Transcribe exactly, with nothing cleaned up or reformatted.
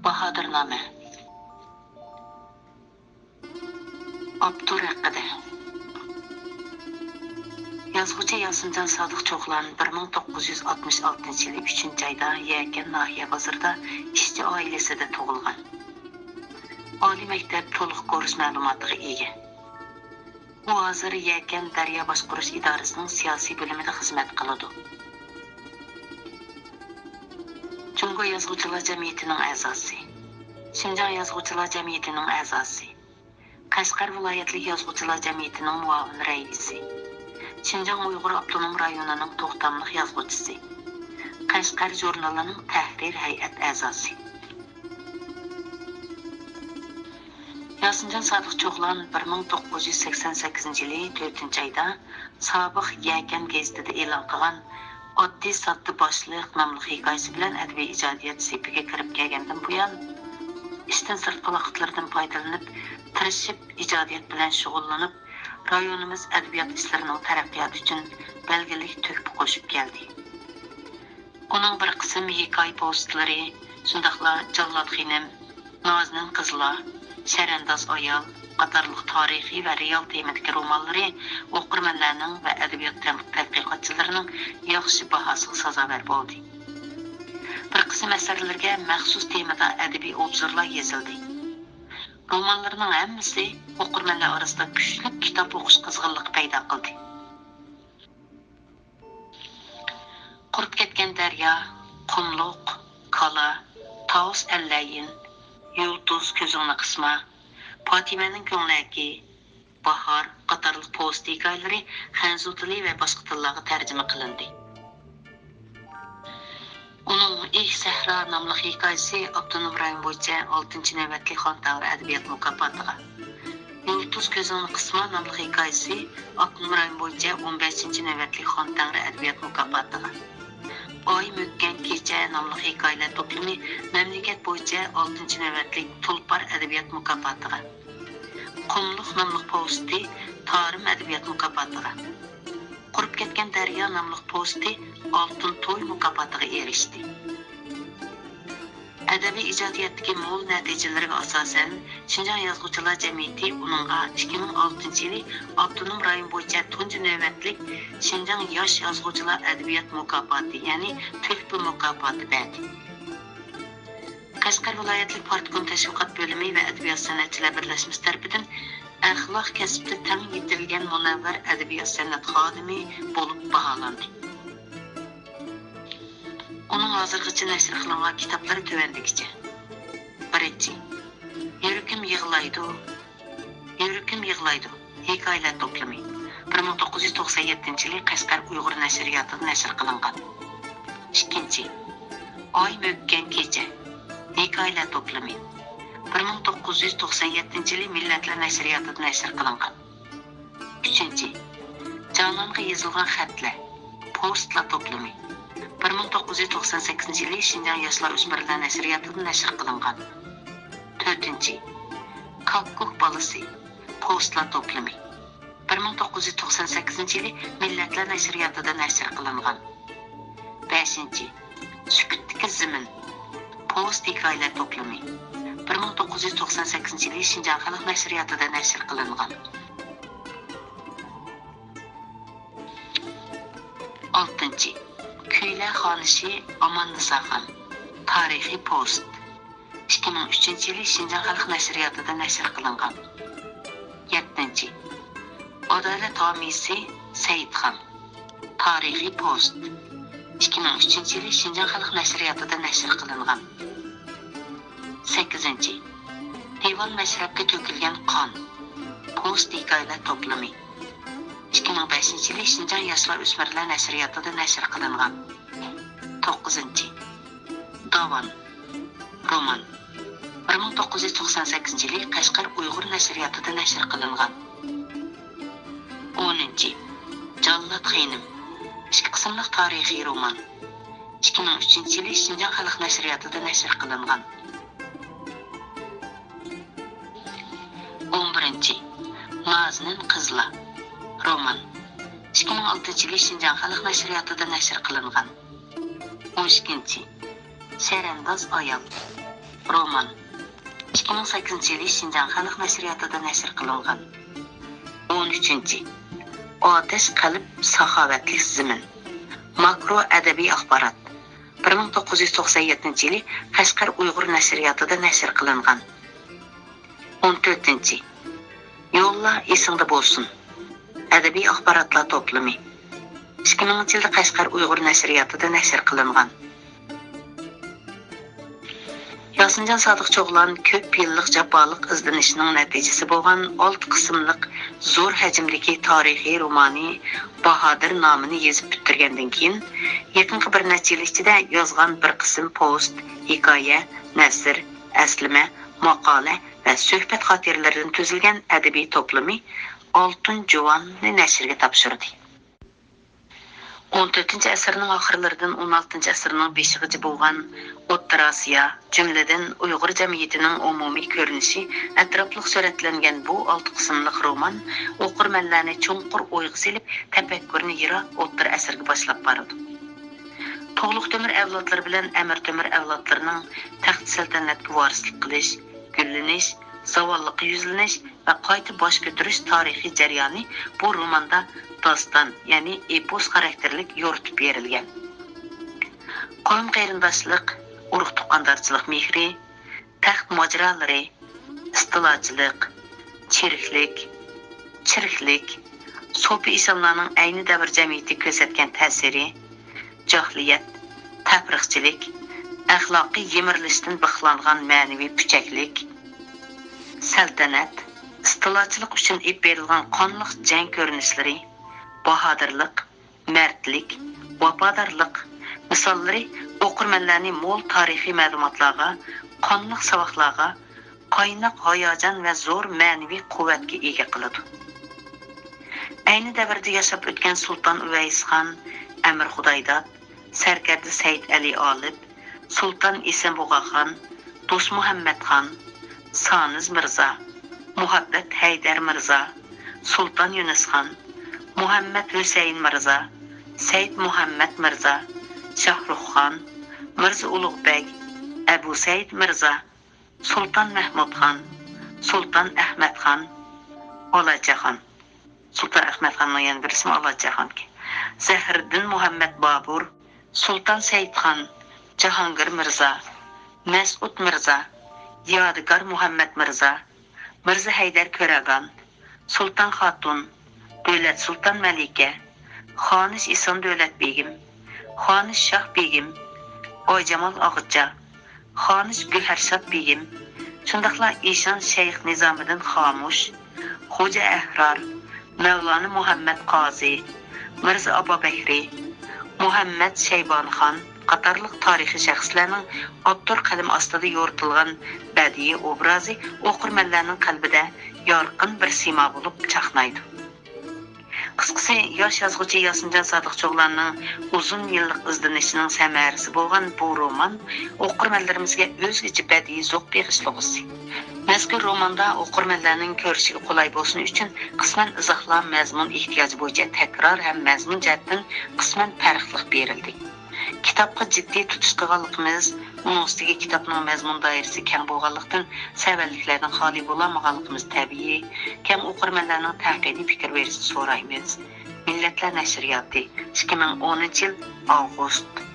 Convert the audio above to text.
باھادىرنامە. ئاپتور ھەققىدە. يازغۇچى ياسىنجان سادىق چوغلان بىر مىڭ توققۇز يۈز ئاتمىش ئالتىنچى يىلى ئۈچىنچى ئايدا يەكەن ناھىيە بازىرىدا ئىشچى ئائىلىسىدە تۇغۇلغان. ئالىي مەكتەپ تولۇق كورس مەلۇماتىغا ئىگە. ئۇ ھازىر يەكەن دەريا باشقۇرۇش ئىدارىسىنىڭ سىياسىي بۆلۈمىدە خىزمەت قىلىدۇ. جۇڭگو يازغۇچىلار جەمئىيىتىنىڭ ئەزاسى. شىنجاڭ يازغۇچىلار جەمئىيىتىنىڭ ئەزاسى. قەشقەر ۋىلايەتلىك يازغۇچىلار جەمئىيىتىنىڭ مۇئاۋىن رەئىسى. شىنجاڭ ئۇيغۇر ئاپتونوم رايونىنىڭ توختاملىق يازغۇچىسى. قەشقەر ژۇرنىلىنىڭ تەھرىر ھەيئەت ئەزاسى. ياسىنجان سادىق چوغلان بىر مىڭ توققۇز يۈز سەكسەن سەككىزىنچى يىلى تۆتىنچى ئايدا سابىق يەكەن گېزىتىدە ئېلان قىلغان ئاددىي ساددا باشلىق ناملىق ھېكايىسى بىلەن ئەدەبىي ئىجادىيەت سېپىگە كىرىپ كەلگەندىن بۇيان، ئىشتىن سىرتقى ۋاقىتلىرىدىن پايدىلىنىپ، تىرىشىپ ئىجادىيەت بىلەن شۇغۇللىنىپ، رايونىمىز ئەدەبىيات ئىشلىرىنىڭ تەرەققىياتى ئۈچۈن بەلگىلىك تۆھپە قوشۇپ كەلدى. ئۇنىڭ بىر قىسىم ھېكايە پوۋېستلىرى، شۇنداقلا جاللات خېنىم، نازىنىن قىزلار، شەرەنداز ئايال قاتارلىق تارىخىي ۋە رېئال تېمىدىكى رومانلىرى ئوقۇرمەنلەرنىڭ ۋە ئەدەبىيات تەن-، تەتقىقاتچىلىرىنىڭ ياخشى باھاسىغا سازاۋەر بولدى. بىر قىسىم ئەسەرلىرىگە مەخسۇس تېمىدا ئەدەبىي ئوبزورلار يېزىلدى. رومانلىرىنىڭ ھەممىسى ئوقۇرمەنلەر ئارىسىدا كۈچلۈك كىتاب ئوقۇش قىزغىنلىقى پەيدا قىلدى. قۇرۇپ كەتكەن دەريا، قۇملۇق، كالا، تاۋۇس ئەللەيىن، يۇلتۇز كۆزۈڭنى قىسما، پاتىمەنىڭ كۆڭلەكى، باھار قاتارلىق پوۋېست ھېكايىلىرى خەنزۇ تىلى ۋە باشقا تىللارغا تەرجىمە قىلىندى. ئۇنىڭ ئېھ سەھرا ناملىق ھېكايىسى ئاپتونوم رايون بويىچە ئالتىنچى نۆۋەتلىك خان تەڭرى ئەدەبىيات مۇكاپاتىغا، يۇلتۇز كۆزۈڭنى قىسما ناملىق ھېكايىسى ئاپتونوم رايون بويىچە ئون بەشىنچى نۆۋەتلىك خان تەڭرى ئەدەبىيات مۇكاپاتىغا، ئاي مۆككەن كېچە ناملىق ھېكايىلەر توپلىمى مەملىكەت بويىچە ئالتىنچى نۆۋەتلىك تۇلپار ئەدەبىيات مۇكاپاتىغا، قۇملۇق ناملىق پوۋېستى تارىم ئەدەبىيات مۇكاپاتىغا، قۇرۇپ كەتكەن دەريا ناملىق پوۋېستى ئالتۇن توي مۇكاپاتىغا ئېرىشتى. ئەدەبىي ئىجادىيەتتىكى مول نەتىجىلىرىگە ئاساسەن، شىنجاڭ يازغۇچىلار جەمئىيىتى ئۇنىڭغا ئىككى مىڭ ئالتىنچى يىلى ئاپتونوم رايون بويىچە تۇنجى نۆۋەتلىك شىنجاڭ ياش يازغۇچىلار ئەدەبىيات مۇكاپاتى، يەنى تۆھپە مۇكاپاتى بەردى. قەشقەر ۋىلايەتلىك پارتكوم تەشۋىقات بۆلۈمى ۋە ئەدەبىيات سەنئەتچىلەر بىرلەشمىسى تەرىپىدىن ئەخلاق كەسىپتە تەڭ يېتىلگەن مۇنەۋۋەر ئەدەبىيات سەنئەت خادىمى بولۇپ باھالاندى. ئۇنىڭ ھازىرغىچە نەشر قىلىنغان كىتابلىرى تۆۋەندىكىچە. بىرىنچى، يۈرىكىم يىغلايدۇ، يۈرىكىم يىغلايدۇ ھېكايىلەر توپلىمى، بىر مىڭ توققۇز يۈز توقسان يەتتىنچى يىلى قەشقەر ئۇيغۇر نەشرىياتىدا نەشر قىلىنغان. ئىككىنچى، ئاي مۆككەن كېچە ھېكايىلەر توپلىمى، بىر مىڭ توققۇز يۈز توقسان يەتتىنچى يىلى مىللەتلەر نەشرىياتىدا نەشر قىلىنغان. ئۈچىنچى، جانانغا يېزىلغان خەتلەر، پوۋېستلار توپلىمى، بىر مىڭ توققۇز يۈز توقسان سەككىزىنچى يىلى شىنجاڭ ياشلار ئۆسمۈرلەر نەشرىياتىدا نەشر قىلىنغان. تۆتىنچى، كاككۇك بالىسى، پوۋېستلار توپلىمى، بىر مىڭ توققۇز يۈز توقسان سەككىزىنچى يىلى مىللەتلەر نەشرىياتىدا نەشر قىلىنغان. بەشىنچى، سۈكۈتتىكى زېمىن، پوۋېست ھېكايىلەر توپلىمى، بىر مىڭ توققۇز يۈز توقسان سەككىزىنچى يىلى شىنجاڭ خەلق نەشرىياتىدا نەشر قىلىنغان. ئالتىنچى، كۈيلەر خانىشى ئاماننىساخان، تارىخىي پوۋېست، ئىككى مىڭ ئۈچىنچى يىلى شىنجاڭ خەلق نەشرىياتىدا نەشر قىلىنغان. يەتتىنچى، ئادالەت ھامىيسى سەئىدخان، تارىخىي پوۋېست، ئىككى مىڭ ئۈچىنچى يىلى شىنجاڭ خەلق نەشرىياتىدا نەشر قىلىنغان. سەككىزىنچى، دىۋان مەشرەپكە تۆكۈلگەن قان، پوۋېست ھېكايىلەر توپلىمى، ئىككى مىڭ بەشىنچى يىلى شىنجاڭ ياشلار ئۆسمۈرلەر نەشرىياتىدا نەشر قىلىنغان. توققۇزىنچى، داۋان، رومان، بىر مىڭ توققۇز يۈز توقسان سەككىزىنچى يىلى قەشقەر ئۇيغۇر نەشرىياتىدا نەشر قىلىنغان. ئونىنچى، جاللات خېنىم، ئىككى قىسىملىق تارىخىي رومان، ئىككى مىڭ ئۈچىنچى يىلى شىنجاڭ خەلق نەشرىياتىدا نەشر قىلىنغان. ئون بىرىنچى، نازىنىن قىزلار، رومان، ئىككى مىڭ ئالتىنچى يىلى شىنجاڭ خەلق نەشرىياتىدا نەشر قىلىنغان. ئون ئىككىنچى، سەرەنداز ئايال، رومان. ئىككى مىڭ سەككىزىنچى يىلى شىنجاڭ خەلق نەشرىياتىدا نەشر قىلىنغان. ئون ئۈچىنچى، ئاتەش قەلب، ساخاۋەتلىك زېمىن. ماكرو ئەدەبىي ئاخبارات. بىر مىڭ توققۇز يۈز توقسان يەتتىنچى يىلى قەشقەر ئۇيغۇر نەشرىياتىدا نەشر قىلىنغان. ئون تۆتىنچى، يوللار ئېسىڭدە بولسۇن. ئەدەبىي ئاخباراتلار توپلىمى. ئىككى مىڭىنچى يىلدا قەشقەر ئۇيغۇر نەشرىياتىدا نەشر قىلىنغان. ياسىنجان سادىق چوغلان كۆپ يىللىق جاپالىق ئىزدىنىشىنىڭ نەتىجىسى بولغان ئالتە قىسىملىق زور ھەجىمدىكى تارىخىي رومانى باھادىر نامىنى يېزىپ پۈتتۈرگەندىن كېيىن، يېقىنقى بىر نەچچە يىل ئىچىدە يازغان بىر قىسىم پوۋېست، ھېكايە، نەسر، ئەسلىمە، ماقالە ۋە سۆھبەت خاتىرىلىرىدىن تۈزۈلگەن ئەدەبىي توپلىمى ئالتۇن جۇۋاننى نەشرگە تاپشۇردى. ئون تۆتىنچى ئەسىرنىڭ ئاخىرلىرىدىن ئون ئالتىنچى ئەسىرنىڭ بېشىغىچە بولغان ئوتتۇرا ئاسىيا، جۈملىدىن ئۇيغۇر جەمئىيىتىنىڭ ئومۇمىي كۆرۈنۈشى ئەتراپلىق سۈرەتلەنگەن بۇ ئالتە قىسىملىق رومان ئوقۇرمەنلەرنى چوڭقۇر ئويغا سېلىپ، تەپەككۇرنى يىراق ئوتتۇرا ئەسىرگە باشلاپ بارىدۇ. تۇغلۇق تۆمۈر ئەۋلادلىرى بىلەن ئەمىر تۆمۈر ئەۋلادلىرىنىڭ تەخت سەلتەنەتكە ۋارىسلىق قىلىش، گۈللىنىش، زاۋاللىققا يۈزلىنىش ۋە قايتا باش كۆتۈرۈش تارىخىي جەريانى بۇ روماندا داستان، يەنى ئېپوس خاراكتېرلىك يورۇتۇپ بېرىلگەن. قوۋم-قېرىنداشلىق، ئۇرۇق-تۇغقاندارچىلىق مېھرى، تەخت ماجىرالىرى، ئىستىلاچىلىق، چىرىكلىك، چىرىكلىك، سوپى ئىشانلارنىڭ ئەينى دەۋر جەمئىيىتىگە كۆرسەتكەن تەسىرى، جاھىلىيەت، تەپرىقىچىلىك، ئەخلاقىي يىمىرىلىشتىن بىخلانغان مەنىۋى پۈچەكلىك، سەلتەنەت، ئىستىلاچىلىق ئۈچۈن ئېلىپ بېرىلغان قانلىق جەڭ كۆرۈنۈشلىرى، باھادىرلىق، مەردلىك، ۋاپادارلىق مىساللىرى ئوقۇرمەنلەرنى مول تارىخىي مەلۇماتلارغا، قانلىق ساۋاقلارغا، قايناق ھاياجان ۋە زور مەنىۋى قۇۋۋەتكە ئىگە قىلىدۇ. ئەينى دەۋردە ياشاپ ئۆتكەن سۇلتان ئۇۋەيسخان، ئەمىر خۇدايداد، سەركەردە سەيىت ئەلى ئالىپ، سۇلتان ئېسەنبۇغاخان، دوستمۇھەممەتخان، سانىز مىرزا، مۇھەببەت ھەيدەر مىرزا، سۇلتان يۇنۇسخان، مۇھەممەد ھۈسەيىن مىرزا، سەيىت مۇھەممەد مىرزا، شاھرۇخخان، مىرزا ئۇلۇغبەگ، ئەبۇ سەيىت مىرزا، سۇلتان مەھمۇدخان، سۇلتان ئەخمەتخان، ئالاچاخان. سۇلتان ئەخمەتخاننىڭ يەنە بىر ئىسمى ئالاچاخانكەن. زەھىرىدىن مۇھەممەد بابۇر، سۇلتان سەيىتخان، جاھانگىر مىرزا، مەسئۇد مىرزا، يادىكار مۇھەممەد مىرزا، مىرزا ھەيدەر كۆرەگان، سۇلتان خاتۇن، دۆلەت سۇلتان مەلىكە، خانىش ئېسان دۆلەت بېگىم، خانىش شاھ بېگىم، ئايجامال ئاغىچا، خانىش گۆھەرشاد بېگىم، شۇنداقلا ئىشان شەيخ نىزامىدىن خامۇش، خوجا ئەھرار، مەۋلانا مۇھەممەد قازى، مىرزا ئابابەكرى، مۇھەممەد شەيبانىخان قاتارلىق تارىخىي شەخسلەرنىڭ ئاپتور قەلىمى ئاستىدا يورۇتۇلغان بەدىئىي ئوبرازى ئوقۇرمەنلەرنىڭ قەلبىدە يارقىن بىر سىيما بولۇپ چاقنايدۇ. قىسقىسى، ياش يازغۇچى ياسىنجان سادىق چوغلاننىڭ ئۇزۇن يىللىق ئىزدىنىشىنىڭ سەمەرىسى بولغان بۇ رومان ئوقۇرمەنلىرىمىزگە ئۆزگىچە بەدىئىي زوق بېغىشلىغۇسى. مەزكۇر روماندا ئوقۇرمەنلەرنىڭ كۆرۈشىگە قولاي بولسۇن ئۈچۈن قىسمەن ئىزاھلار، مەزمۇن ئېھتىياجى بويىچە تەكرار ھەم مەزمۇن جەھەتتىن قىسمەن پەرقلىق بېرىلدى. كىتابقا جىددىي تۇتۇش قىلغانلىقىمىز، ئۇنىڭ ئۈستىگە كىتابنىڭ مەزمۇن دائىرىسى كەڭ بولغانلىقتىن، سەۋەنلىكلەردىن خالىي بولالمىغانلىقىمىز تەبىئىي. كەڭ ئوقۇرمەنلەرنىڭ تەنقىدىي پىكىر بېرىشىنى سورايمىز. مىللەتلەر نەشرىياتى، ئىككى مىڭ ئونىنچى يىل، ئاۋغۇست.